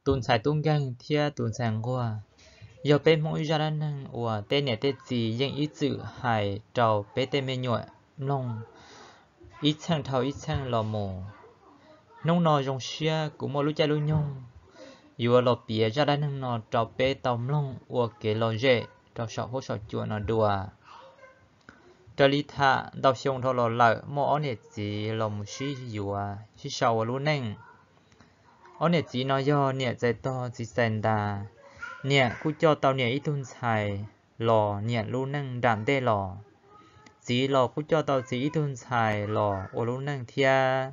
Tus ntxhais tub nkeeg thiab tus ntxhais nquag yog peb Hmoob ib zaj dab neeg uas tej niam tej txiv yeej ib txwm hais rau peb tej me nyuam mloog ib txheej dhau ib txheej los mus. Hnub no zoo siab kuv muaj lub caij lub nyoog yuav los piav zaj dab neeg no rau peb tau mloog ua kev lom zem rau saum huab saum cua no dua. Raws li tham ntau xyoo dhau los lawm, muaj ob niam txiv los mus sib yuav sib sau ua lub neej. Ob niam txiv no yog niam txais tog txiv txais ntas. Niam kuj coj tau niam ib tug ntxhais los nyiam lub neej nram ntej los, txiv los kuj coj tau txiv ib tug ntxhais los ua lub neej thiab.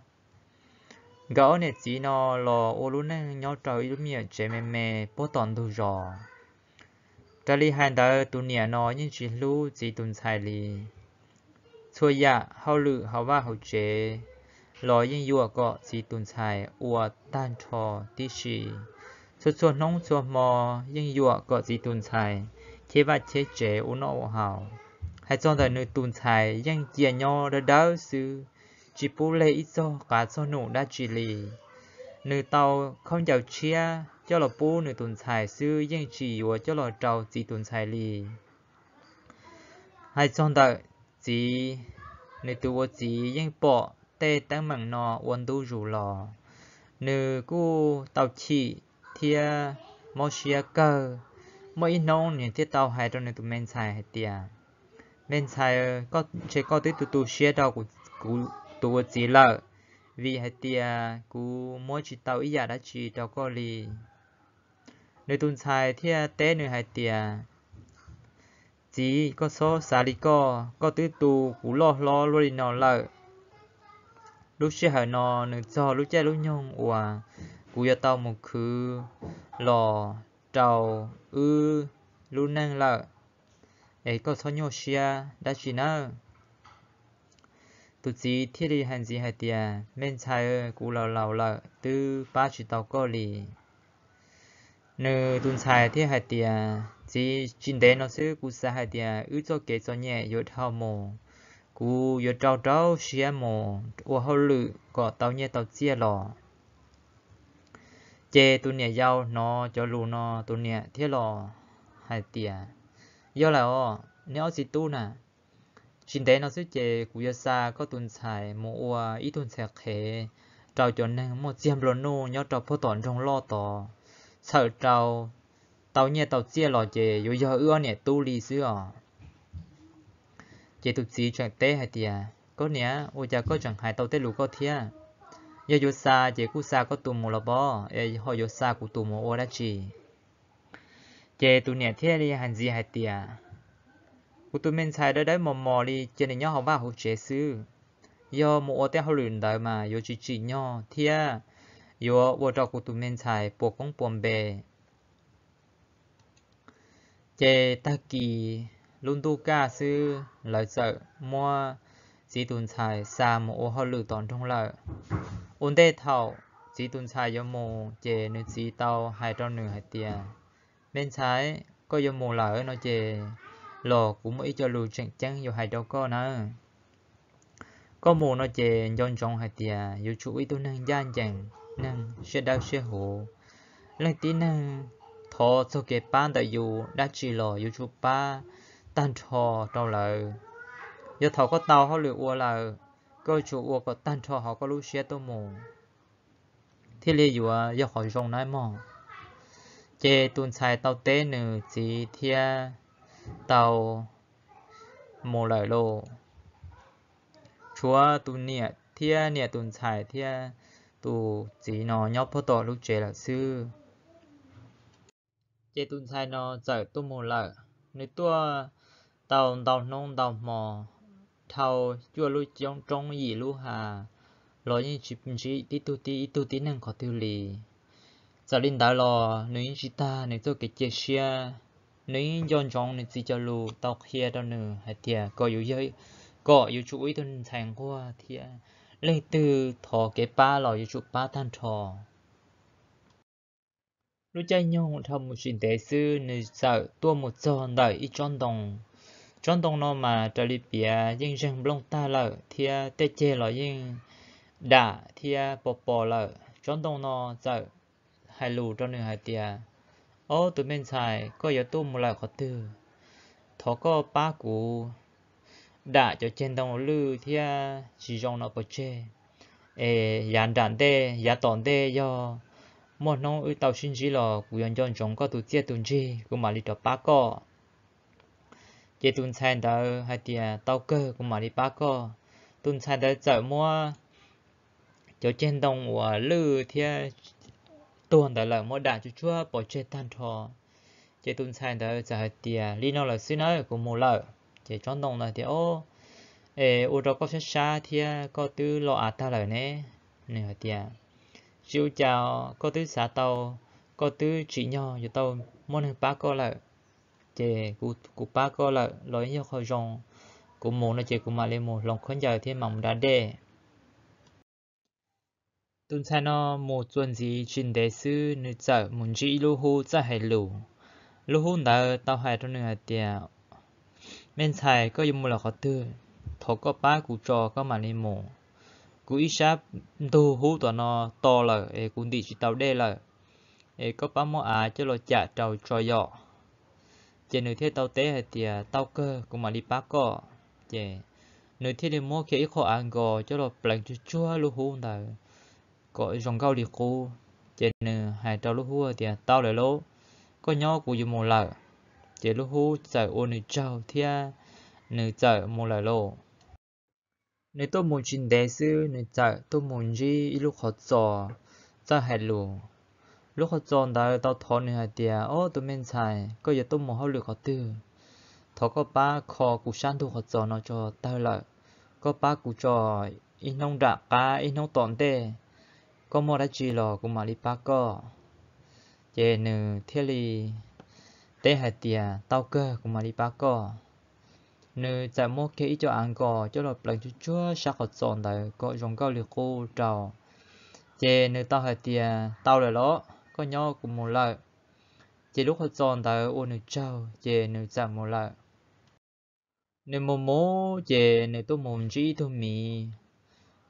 Nkawd ob niam txiv no los ua lub neej nyob rau ib lub me nyuam tsev me me puag tom ntug zos. Raws li hais ntawd tus niam no yeej tsis hlub txiv tus ntxhais li. Txhua yam hauj lwm hauv vaj hauv tsev los yeej yuam kom txiv tus ntxhais ua tag nrho tib si. Txhua txhua hnub txhua hmo yeej yuam kom txiv tus ntxhais cheb vaj cheb tsev ua noj ua haus. Hais txog ntawm nws tus ntxhais yeej cia nyob dawb dawb xwb, tsis pub leg ib txog qav txog num dab tsi li. Nws tau khaub ncaws tshiab coj los pub nws tus ntxhais xwb, yeej tsis yuav coj los rau txiv tus ntxhais li. Hais txog ntawm txiv, nws tus ua txiv yeej pom tej teeb meem no ua ntu zus los, nws kuj tau chim thiab mob siab kawg. Muaj ib hnub nws thiaj tau hais rau nws tus me ntxhais hais tias, Me ntxhais, ntshe koj twb tu tu siab rau kuv tus ua txiv lawm, vim hais tias kuv muab tsis tau ib yam dab tsi rau koj li. Nws tus ntxhais thiaj teb nws hais tias, Txiv, koj txhob xav li koj, koj twb tu kuv loj hlob luaj li no lawm. Lub sij hawm no nws txog lub caij lub nyoog uas kuv yuav tau mus khwv los rau wb lub neej lawm, es koj txhob nyuaj siab dab tsi nawb. Tus txiv thiaj li hais ntxiv hais tias, Me ntxhais, kuv laus laus lawm twb pab tsis tau koj li. Nws tus ntxhais thiaj hais tias, Txiv, tsis ntev no xwb kuv xav hais tias wb txoj kev txom nyem yuav dhau mus, kuv yuav rau rau siab mus ua hauj lwm kom tau nyiaj tau txiaj los. Ces tus niam yau hnov cov lus no tus niam thiaj los hais tias, Yog lawm os niag ob txiv tub na, tsis ntev no xwb ces kuv yuav xa koj tus ntxhais mus ua ib tug ntxhais qhev rau cov neeg muaj txiag nplua nuj nyob rau puag tom nroog loj tod, txhawm rau tau nyiaj tau txiaj los ces yuav yog wb ob niam tub li xwb os. Ces tus txiv tseem teb hais tias, Koj niam, ua cas koj tseem hais tau tej lus koj thiab? Yog yuav xa ces kuj xa koj tus mus los pob, es ho yuav xa kuv tus mus ua dab tsi? Ces tus niam thiaj li hais ntxiv hais tias, Kuv tus me ntxhais dawb dawb mos mos li, cia nws nyob hauv vaj hauv tsev xwb. Yog mus ua tej hauj lwm ntawd mas yuav tsis tsim nyog thiab yuav ua rau kuv tus me ntxhais puas koob puas npe. Ces tag kis lub ntuj kaj xwb lawv txawm muab txiv tus ntxhais xa mus ua hauj lwm tom nroog lawm. Ua ntej thaum txiv tus ntxhais yuav mus ces nws txiv tau hais rau nws hais tias, Me ntxhais, koj yuav mus lawm no ces los kuv muaj ib co lus tseem ceeb yuav hais rau koj nawb. Koj mus no ces nco ntsoov hais tias yuav tsum ua ib tug neeg ncaj ncees, neeg siab dawb siab huv. Leej tib neeg thov txog kev pab ntawm yus dab tsi los yuav tsum pab tag nrho rau lawv. Yog thaum koj tau hauj lwm ua lawm, koj yuav tsum ua kom tag nrho hauv koj lub siab tuaj mus thiaj li yuav yog qhov zoo nawb mog. Ces tus ntxhais tau teb nws txiv thiab tau mus lawm lauj. Tshuav tus niam thiab niam tus ntxhais thiab tus txiv no nyob puag tom lub tsev lawm xwb. Ces tus ntxhais no txawm tuaj mus lawm. Nws tuaj tau ntau hnub ntau hmo, dhau cuaj lub roob yim lub hav los yeej tsis ntsib tib tug tib ib tug tib neeg qhov twg li. Txawm li ntawd los nws yeej tsis tag nws txoj kev cia siab. Nws yeej nco ntsoov nws txiv cov lus tau qhia rau nws hais tias kom yuav, kom yuav tsum ua ib tug ntxhais nquag thiab leej twg thov kev pab los yuav tsum pab tag nrho. Lub caij nyoog dhau mus tsis ntev xwb nws txawm tuaj mus txog ntawm ib tsob ntoo. Tsob ntoo no mas raws li piav yeej zeeg nplooj tag lawm thiab tej ceg los yeej dam thiab pos pos lawm. Tsob ntoo no txawm hais lus rau nws hais tias, Ob, tus me ntxhais, koj yuav tuaj mus lawm qhov twg? Thov koj pab kuv dam cov ceg ntoo lwj thiab tsis zoo no pov tseg, es yav nram ntej, yav tom ntej yog muaj hnub wb tau sib ntsib los kuv yuav nco ntsoov koj tus txiaj tus ntsig, kuv mam li rov pab koj. Ces tus ntxhais ntawd hais tias, Tau kawg, kuv mam li pab koj. Tus ntxhais ntawd txawm muab cov ceg ntoo uas lwj thiab tuag ntawd lawm muab dam tsuj tsuag pov tseg tag nrho. Ces tus ntxhais ntawd txawm hais tias, Li no lawm xwb nawb, kuv mus lawm. Ces tsob ntoo ntawd tias, Ob, es ua rau koj sab sab thiab koj twb lo av tag lawm ne? Nws hais tias, Tsis ua cas, koj twb xav tau, koj twb tsim nyog yuav tau muaj neeg pab koj lawm, ces kuv pab koj lawm los yog qhov zoo. Kuv mus no ces kuv mam li mus hloov khaub ncaws thiab mam mus da dej. Tus ntxhais no mus txuas ntxiv tsis ntev xwb nws txawm mus ntsib ib lub hub txawj hais lus. Lub hub ntawd tau hais rau nws hais tias, Me ntxhais, koj yuav mus lawm qhov twg? Thov koj pab kuv tso, koj mam li mus. Kuv ib sab ntug hub tom no to lawm es kuv ntim tsis tau dej lawm, es koj pab muab av coj los cam rau tso yom. Ces nws thiaj tau teb hais tias, Tau kawg, kuv mam li pab koj. Ces nws thiaj li muab kiag ib qho av nkos coj los pleev tsuj tsuag lub hub ntawd kom zoo nkauj li qub. Ces nws hais rau lub hub tias, Tau lawm lauj, koj nyob, kuv yuav mus lawm. Ces lub hub txawm ua nws tsaug thiab nws txawm mus lawm lauj. Nws tuaj mus tsis ntev xwb nws txawm tuaj mus ntsib ib lub qhov txos txawj hais lus. Lub qhov txos ntawd tau thov nws hais tias, Ob, tus me ntxhais, koj yuav tuaj mus hauj lwm qhov twg? Thov koj pab kho kuv sab ntug qhov txos no tso, tawg lawm. Koj pab kuv tso, ib hnub nram qab ib hnub tom ntej, koj muaj dab tsi los kuv mam li pab koj. Ces nws thiaj li teb hais tias, Tau kawg, kuv mam li pab koj. Nws txawm muab kiag ib co av nkos coj los pleev tsuj tsuag sab qhov txos ntawd kom zoo nkauj li qub rau. Ces nws tau hais tias, Tau lawm los, koj nyob, kuv mus lawm. Ces lub qhov txos ntawd ua nws tsaug ces nws txawm mus lawm. Nws mus mus ces nws tuaj mus ntsib ib tug miv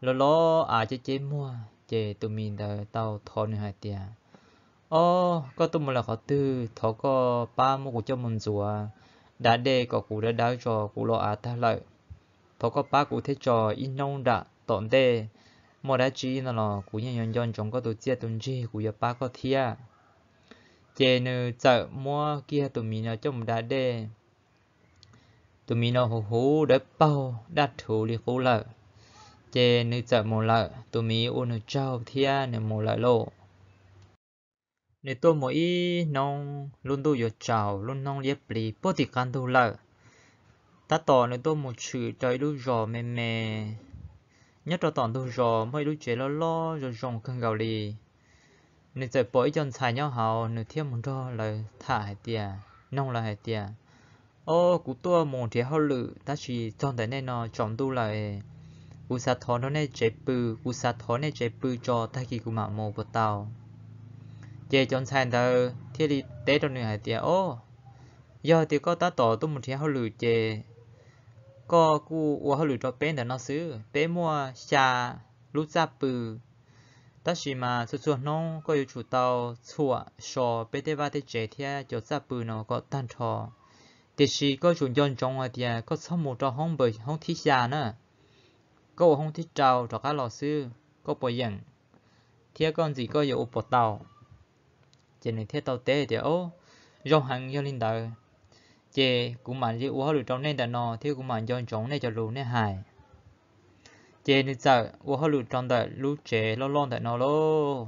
los los av ceb ceb muag, ces tus miv ntawd tau thov nws hais tias, Ob, koj tuaj mus lawm qhov twg? Thov koj pab muab kuv coj mus ntxuav da dej kom kuv dawb dawb tso, kuv los av tag lawm. Thov koj pab kuv thiab tso, ib hnub nram tom ntej muaj dab tsi no los kuv yeej yuav nco ntsoov koj tus txiaj tus ntsig, kuv yuav pab koj thiab. Ces nws txawm muab kiag tus miv no coj mus da dej. Tus miv no huv huv dawb paug daj rhuv li qub lawm, ces nws txawm mus lawm. Tus miv ua nws tsaug thiab nws mus lawm lauj. Nws tuaj mus ib hnub, lub ntuj yuav tsaus, lub hnub liab pliv puag tim qab ntug lawm. Tab tom nws tuaj mus tshwm rau ib lub zos me me, nyob rau tom ntug zos muaj ib lub tsev loj loj zoo zoo kawg nkaus li. Nws txawm pom ib co ntxhais nyob hauv, nws thiaj mus nrog lawv tham hais tias, noog lawv hais tias, Ob, kuv tuaj mus nrhiav hauj lwm tab sis txog ntawm nej no tsaus ntuj lawm. Kuv xav thov nrog nej tsev pw, kuv xav thov nej tsev pw tso, tag kis kuv mam mus puas tau? Ces cov ntxhais ntawd thiaj li teb rau nws hais tias, Ob, yog tias koj tab tom tuaj mus nrhiav hauj lwm ces koj kuj ua hauj lwm rau peb ntawm no xwb. Peb muaj xya lub txaj pw, tab sis mas txhua txhua hnub koj yuav tsum tau txhuam so peb tej vaj tej tsev thiab cov txaj pw no kom tag nrho. Tiam sis koj tsum nco ntsoov hais tias koj txhob mus rau hoob npawm hoob thib xya na, koj ua hoob thib rau rov qab los xwb, koj puas yeem? Thiab koj ntxim koj yuav ua puas tau? Ces nws thiaj tau teb tias, Ob, zoo heev, yog li ntawd ces kuv mam li ua hauj lwm rau nej ntawm no thiab kuv mam nco ntsoov nej cov lus nej hais. Ces nws txawm ua hauj lwm rau ntawm lub tsev loj loj ntawm no lauj.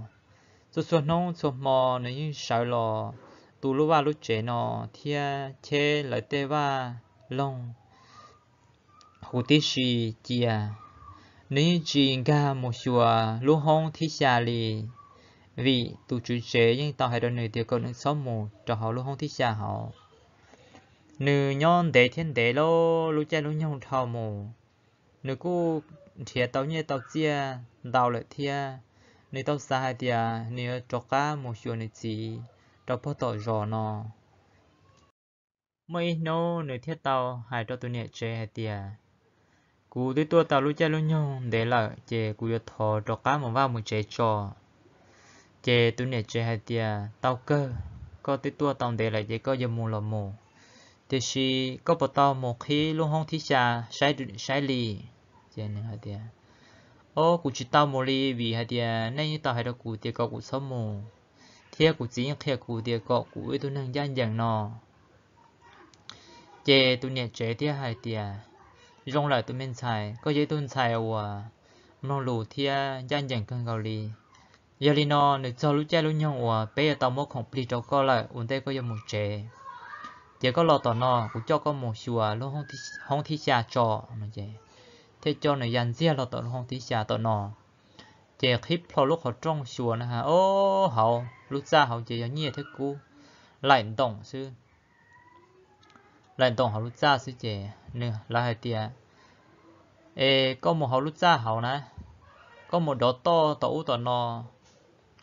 Txhua txhua hnub txhua hmo nws yeej sawv los tu lub vaj lub tsev no thiab cheb lawv tej vaj loog huv tib si cia. Nws yeej tsis nkag mus xyuas lub hoob thib xya li, vim tus tswv tsev yeej tau hais rau nws tias kom nws txhob mus rau hauv lub hoob thib xya hauv. Nws nyob ntev thiab ntev lawm, lub caij lub nyoog dhau mus, nws kuj nrhiav tau nyiaj tau txiaj ntau lawm thiab. Nws tau xav hais tias nws yuav rov qab mus xyuas nws txiv rau pog tom zos no. Muaj ib hnub nws thiaj tau hais rau tus niam tsev hais tias, Kuv twb tuaj tau lub caij lub nyoog ntev lawm ces kuv yuav thov rov qab mus vaj mus tsev tso. Ces tus niam tsev hais tias, Tau kawg, koj twb tuaj tau ntev lawm ces koj yuav mus los mus, tiam sis koj puas tau mus qhib lub hoob thib xya saib li? Ces nws hais tias, Au, kuv tsis tau mus li, vim hais tias nej yeej tau hais rau kuv tias kom kuv txhob mus, thiab kuv txiv yeej qhia kuv tias kom kuv ua ib tug neeg ncaj ncees no. Ces tus niam tsev thiaj hais tias, Zoo lawm tus me ntxhais, koj yog ib tug ntxhais uas mloog lus thiab ncaj ncees kawg nkaus li. Yog li no nws txog lub caij lub nyoog uas peb yuav tau muab khoom plig rau koj lawm ua ntej koj yuav mus tsev. Ces koj los tom no kuv coj koj mus xyuas lub hoob thib xya tso. Thiaj coj nws ya ntxiag los tom lub hoob thib xya tom no. Ces qhib plho lub qhov rooj xyuas na, o, hauv lub txaj hauv ces yog nyiaj thiab kub laim ntoos xwb. Laim ntoos hauv lub txaj xwb ces nws lawv hais tias, Es koj mus hauv lub txaj hauv na, koj mus dov toj tom ub tom no,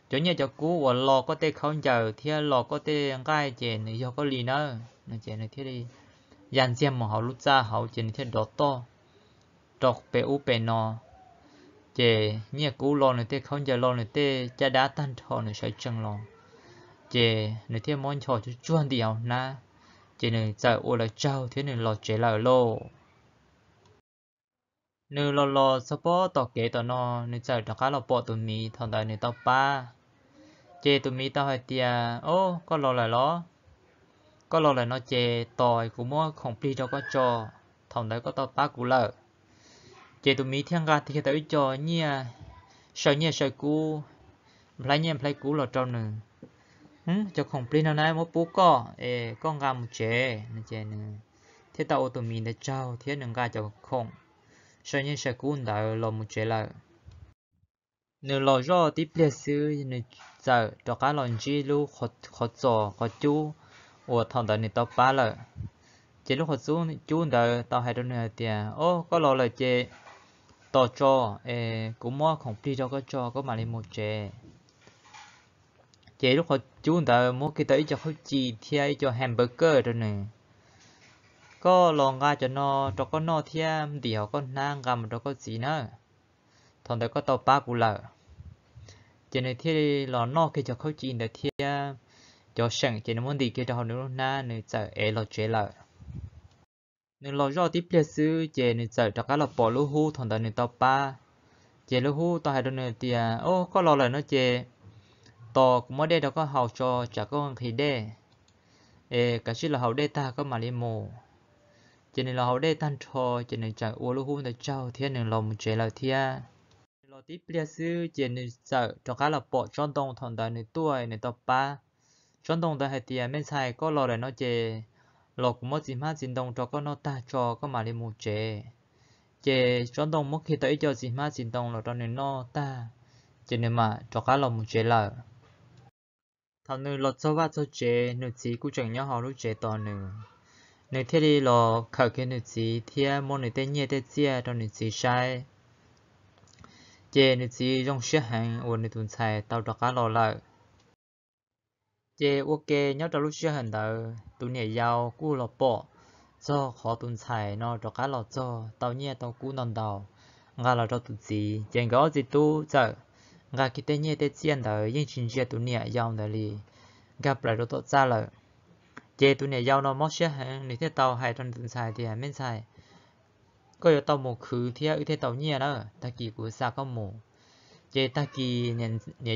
cov nyiaj cov kub uas lo koj tej khaub ncaws thiab lo koj tej nqaij ces nws yog koj li nawb. Ces nws thiaj li ya ntxiag mus hauv lub txaj hauv ces nws thiaj dov toj rau pem ub pem no. Ces nyiaj kub lo nws tej khaub ncaws lo nws tej caj dab tag nrho nws sawv tsees los, ces nws thiaj muab nchos tsuag tsuag ntim hauv hnab, ces nws txawm ua lawv tsaug thiab nws los tsev lawm lauj. Nws los los txog pob tom kev tom no, nws txawm rov qab los pom tus miv thaum ntawd nws tau pab. Ces tus miv tau hais tias, O, koj los lawm los? Koj los lawm no ces tos kuv muab khoom plig rau koj tso, thaum ntawd koj tau pab kuv lawm. Ces tus miv thiaj nqa kiag tau ib co nyiaj, saw nyiaj saw kub, nplhaib nyiaj nplhaib kub los rau nws. Cov khoom plig no na muab pub koj es koj nqa mus tsev. Nws thiaj tau ua tus miv ntawd tsaug thiab nws nqa cov khoom saw nyiaj saw kub ntawd los mus tsev lawm. Nws los zoj tib pliag xwb nws txawm rov qab los ntsib lub qhov txos qhov cub uas thaum ntawd nws tau pab lawm. Ces lub qhov cub ntawd tau hais rau nws hais tias, O, koj los lawm ces tos tso, es kuv muab khoom plig rau koj tso koj mam li mus tsev. Ces lub qhov cub ntawd muab kiag tau ib co khaub ci thiab ib co hamburger rau nws. Koj los nqa cov no rau koj noj thiab ntim hauv koj hnab nqa mus rau koj txiv nawb. Thaum ntawd koj tau pab kuv lawm. Ces nws thiaj li los noj kiag cov khaub ci ntawd thiab cov seem ces nws muab ntim kiag rau hauv nws lub hnab nws txawm ev los tsev lawm. Nws los zoj tib pliag xwb ces nws txawm rov qab los pom lub hub thaum ntawd nws tau pab. Ces lub hub tau hais rau nws tias, O, koj los lawm no ces tos kuv muab dej rau koj haus tso tsam koj nqhis dej. Es kav tsij los haus dej tag koj mam li mus. Ces nws los haus dej tag nrho ces nws txawm ua lub hub ntawd tsaug thiab nws los mus tsev lawm thiab. Nws los tib pliag xwb ces nws txawm rov qab los pom tsob ntoo thaum ntawd nws tuaj nws tau pab. Tsob ntoo ntawd hais tias, Me ntxhais, koj los lawm no ces los kuv muab txiv hmab txiv ntoo rau koj noj tag tso koj mam li mus tsev. Ces tsob ntoo muab kiag tau ib co txiv hmab txiv ntoo los rau nws noj tag, ces nws mam rov qab los mus tsev lawm. Thaum nws los txog vaj txog tsev, nws txiv kuj tseem nyob hauv lub tsev tos nws. Nws thiaj li los khawm kiag nws txiv thiab muab nws tej nyiaj tej txiaj rau nws txiv saib. Ces nws txiv zoo siab heev uas nws tus ntxhais tau rov qab los lawm. Ces ua ke nyob rau lub sij hawm ntawd tus niam yau kuj los pom txog qhov tus ntxhais no rov qab los txog tau nyiaj tau kub ntau ntau nqa los rau tus txiv, ces nkawd ob txiv tub txawm nqa kiag tej nyiaj tej txiaj ntawd yeej tsis ntsia tus niam yau ntawd li, nkag plaws rau tom txaj lawm. Ces tus niam yau no mob siab heev, nws thiaj tau hais rau nws tus ntxhais tias, Me ntxhais, koj yuav tau mus khwv thiab wb thiaj tau nyiaj na, tag kis kuv xa koj mus. Ces tag kis niam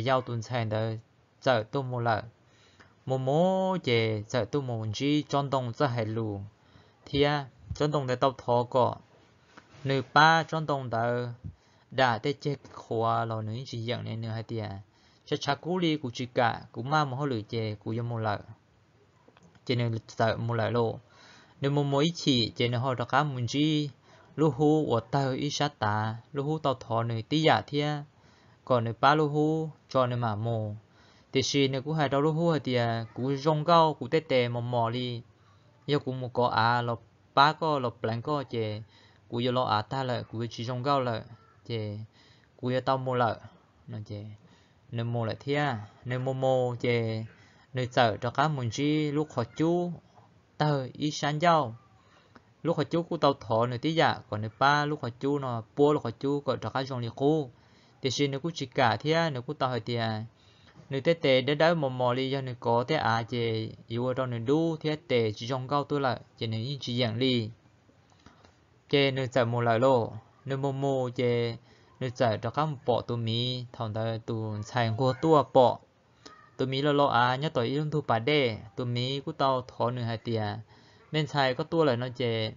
yau tus ntxhais ntawd txawm tuaj mus lawm. Mus mus ces txawm tuaj mus ntsib tsob ntoo txawj hais lus, thiab tsob ntoo ntawd tau thov kom nws pab tsob ntoo ntawd dam tej ceg qhuav los nws yeej tsis yeem li, nws hais tias, Tshav tshav kub li kuv tsis kam, kuv maj mus hauj lwm ces kuv yuav mus lawm. Ces nws txawm mus lawm lauj. Nws mus mus ib chim ces nws ho rov qab mus ntsib lub hub uas tawg ib sab tav, lub hub tau thov nws tib yam thiab, kom nws pab lub hub tso nws mam mus. Tiam sis nws kuj hais rau lub hub hais tias, Kuv zoo nkauj kuv tej tes mos mos li, yog kuv mus kov av los pab koj los pleev koj ces kuv yuav lo av tag lawm, kuv yuav tsis zoo nkauj lawm, ces kuv yuav tau mus lawm. Nws mus lawm thiab. Nws mus mus ces nws txawm rov qab mus ntsib lub qhov cub tawg ib sab ncauj. Lub qhov cub kuj tau thov nws tib yam kom nws pab lub qhov cub no puab lub qhov cub kom rov qab zoo li qub, tiam sis nws kuj tsis kam thiab nws kuj tau hais tias, nws tej tes dawb dawb mos mos li yog nws kov tej av ces yuav ua rau nws dub thiab tes tsis zoo nkauj tuaj lawm ces nws yeej tsis yeem li. Ces nws txawm mus lawm lauj. Nws mus mus ces nws txawm rov qab mus pom tus miv, thaum ntawd tus ntxhais nquag tuaj pom tus miv los los av nyob tom ib lub ntug pas dej. Tus miv kuj tau thov nws hais tias, me ntxhais, koj tuaj lawm no ces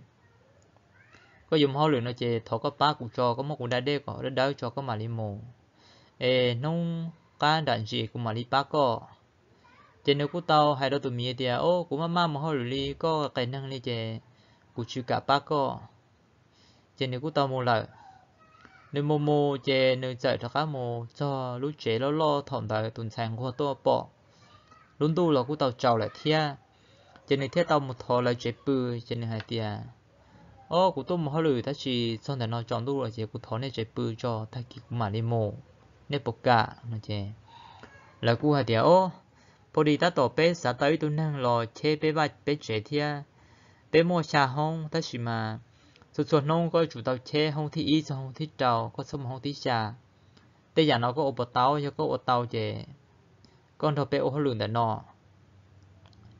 koj yuav mus hauj lwm no ces thov koj pab kuv tso, koj muab kuv da dej kom dawb dawb tso koj mam li mus, es hnub qab nram ntsis kuv mam li pab koj. Ces nws kuj tau hais rau tus miv tias, o, kuv maj maj mus hauj lwm li, koj qias neeg li ces kuv tsis kam pab koj. Ces nws kuj tau mus lawm. Nws mus mus ces nws txawm rov qab mus txog lub tsev loj loj thaum ntawd tus ntxhais nquag tuaj pom. Lub ntuj los kuj tau tsaus lawm thiab, ces nws thiaj tau mus thov lawv tsev pw. Ces nws hais tias, o, kuv tuaj mus hauj lwm tab sis txog ntawm no tsaus ntuj lawm ces kuv thov nej tsev pw tso, tag kis kuv mam li mus, nej puas kam no ces lawv kuj hais tias, o, pha di tab tom peb xav tau ib tug neeg los cheb peb vaj peb tsev thiab. Peb muaj xya hoob tab sis mas txhua txhua hnub koj yuav tsum tau cheb hoob thib ib txog hoob thib rau, koj txhob mus hoob thib xya. Tej yam no koj ua puas tau? Yog koj ua tau ces koj nrog peb ua hauj lwm ntawm no.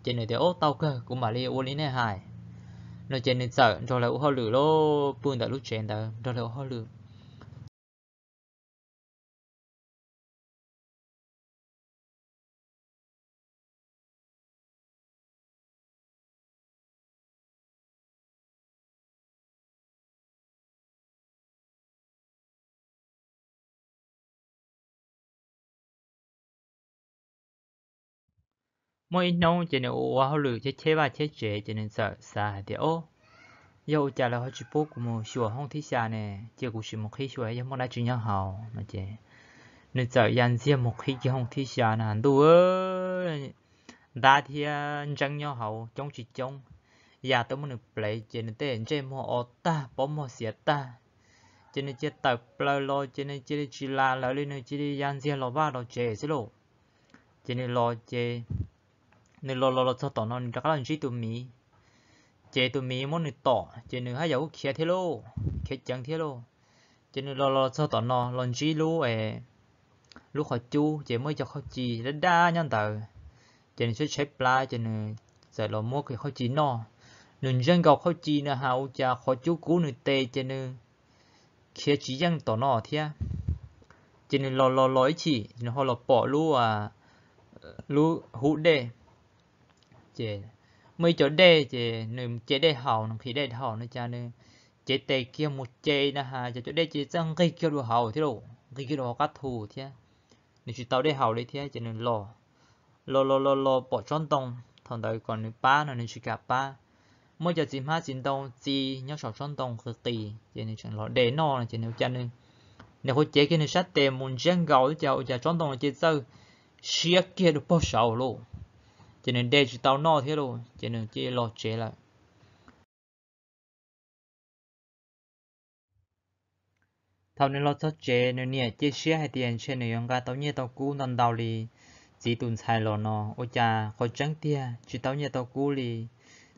Ces nws tias, o, tau kawg, kuv mam li ua li nej hais no ces nws txawm nrog lawv ua hauj lwm lauj, pw ntawm lub tsev ntawd nrog lawv ua hauj lwm. Muaj ib hnub ces nws ua ua hauj lwm cheb cheb vaj cheb tsev ces nws txawm xav hais tias, o, yog ua cas lawv ho tsis pub kuv mus xyuas hoob thib xya ne? Cia kuv sim mus qhib xyuas yog muaj dab tsi nyob hauv no ces nws txawm ya ntxiag mus qhib kiag hoob thib xya na, ntuj, ntab thiab ntseeb nyob hauv coob tsis coob, ya tuaj muab nws plev ces nws tej ntsej muag o tag, pob muag xiav tag. Ces nws cia tawm plaws los ces nws cia li tsis las lawv li, nws cia li ya ntxiag los vaj los tsev xwb lauj. Ces nws los ces nws los los los txog tom no nws rov qab los ntsib tus miv. Ces tus miv muab nws tom ces nws haj yam kuj khiav thiab lauj, khiav ceev thiab lauj. Ces nws los los txog tom no los ntsib lub, lub qhov cub ces muaj ib co qhauj ci dab dab nyob ntawd. Ces nws tshaib tshaib plab ces nws txawm los muab kiag qhauj ci noj. Nws ntsej nkaus qhauj ci na has ua cas qhov cub kub nws tes ces nws khiav tsis yeej tom no thiab. Ces nws los los los ib chim nws ho los pom lub, lub hub dej. Ces muaj ib co dej ces nws ce dej haus, nws nqhis dej haus no cas nws cev tes kiag mus ce na has ces cov dej ces txawj nqig kiag dua hauv thiab lauj, nqig kiag dua hauv qab thu thiab. Nws tsis tau dej haus li thiab ces nws los, los los los los pom tsob ntoo, thaum ntawd kom nws pab no nws tsis kam pab. Muaj cov txiv hmab txiv ntoo txi nyob saum tsob ntoo qis qis ces nws tseem los de noj no ces nws ua cas nws, nws qhuav cev kiag nws sab tes mus ntsiab nkaus ua cas, ua cas tsob ntoo ces txawj siab kiag dua pog saud lauj. Ces nws de tsis tau noj thiab lauj ces nws cia li los tsev lawm. Thaum nws los txog tsev nws niam cia siab hais tias ntshe nws yuav nqa tau nyiaj tau kub ntau ntau li txiv tus ntxhais los no, ua cas qhov tseeb tiag tsis tau nyiaj tau kub li.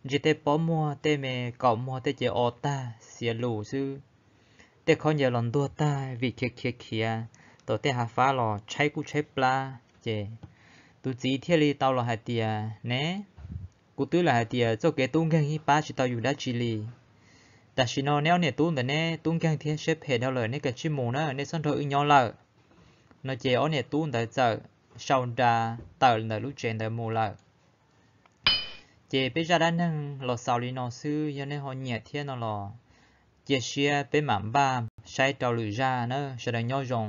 Ntshe tej pob muag tej me kaum muag tej ces o tag xiav lus xwb. Tej khaub ncaws los ntuag tag vim khiav khiav khiav tom tej hav fab los tshaib kuj tshaib plab. Ces tus txiv thiaj li tau los hais tias, ne, kuv twb lam hais tias txoj kev tub nkeeg yeej pab tsis tau yus dab tsi li. Tam sim no neb ob niam tub ntawd neb tub nkeeg thiab siab phem dhau lawm, neb kav tsij mus na, neb txhob nrog wb nyob lawm. No ces ob niam tub ntawd txawm sau nra tawm ntawm lub tsev ntawd mus lawm. Ces peb zaj dab neeg los xaus li no xwb, yog nej ho nyiam thiab no los cia siab peb mam npaj saib rau lwm zaj na, sawv daws nyob zoo.